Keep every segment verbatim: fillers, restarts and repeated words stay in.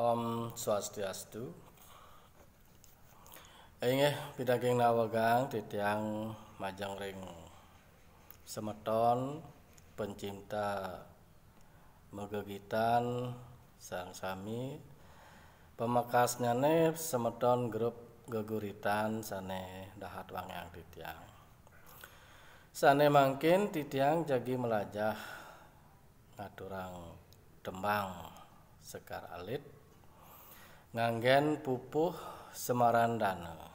Om Swastiastu. Inggih, pidaging nawegang titiang majeng ring semeton pencinta magegitan sareng sami, pamekasnyane semeton grup geguritan sane dahat wangiang titiang. Sane mangkin titiang jagi melajah ngaturang tembang sekar alit nganggen pupuh Semarandana.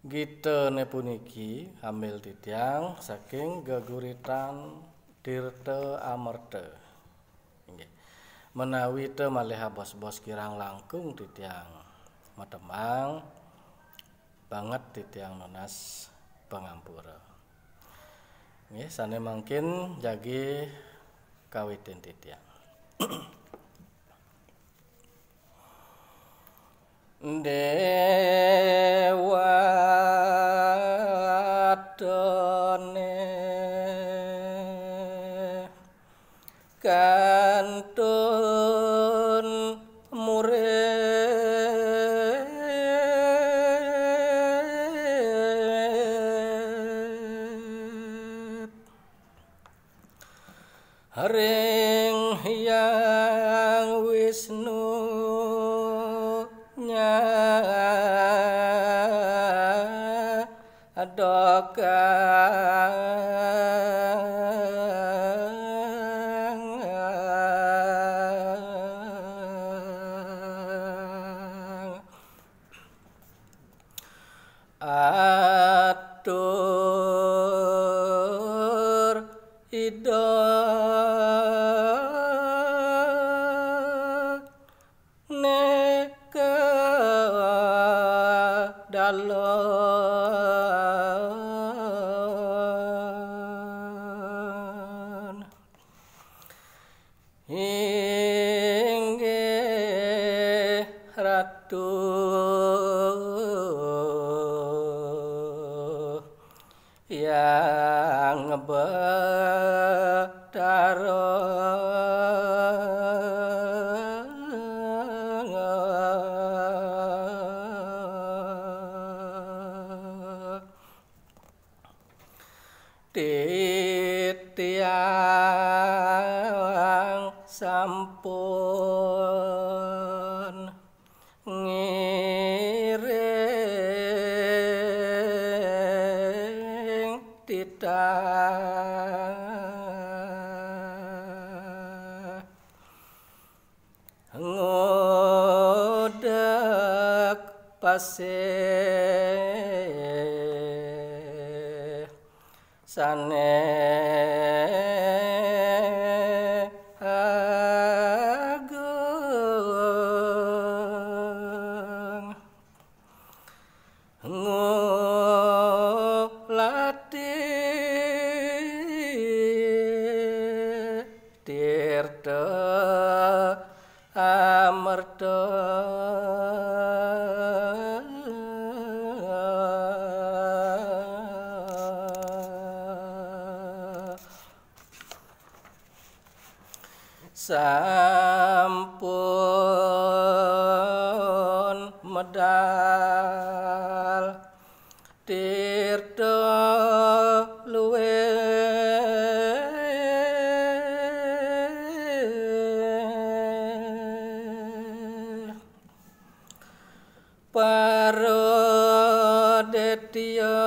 Gitane puniki ambil titiang saking geguritan Tirta Amerta. Inggih. Menawi ta malih abos-bos kirang langkung titiang matembang, banget titiang nunas pangampura. Nggih, sane mangkin jagi kawitin titiang. Dewatane kantun murid ring Hyang Wisnu nyadokang. Atur Ida neka dalon. Inggih Ratu Hyang Betara. Titiang sampun ngiring titah ngudek pasih sane agung. Ngulati tirta amerta. Sampun medal tirta luwih. Para detya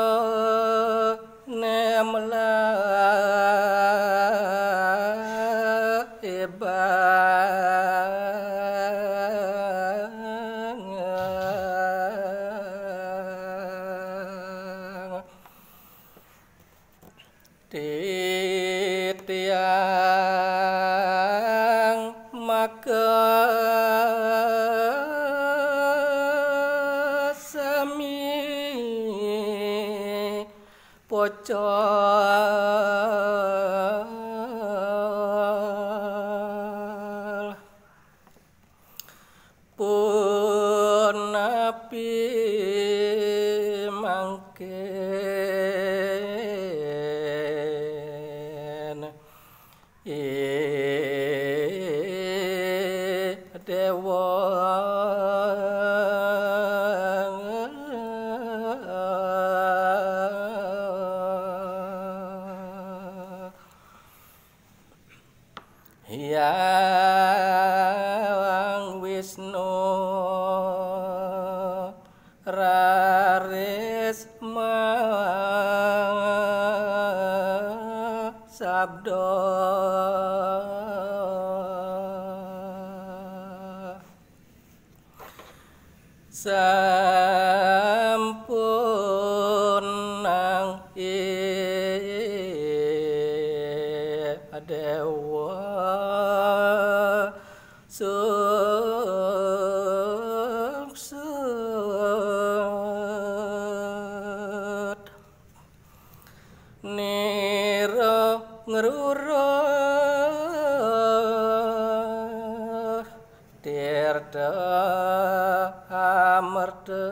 nemla ebang. Titiang maka sami pocol. Punapi mangkin Ida Dewa Hyang Wisnu raris masabda. Sampun nang i dewa suksut. Nira ngrurah tirta amerta.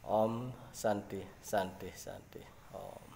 Om Santi, Santi, Santi. Om.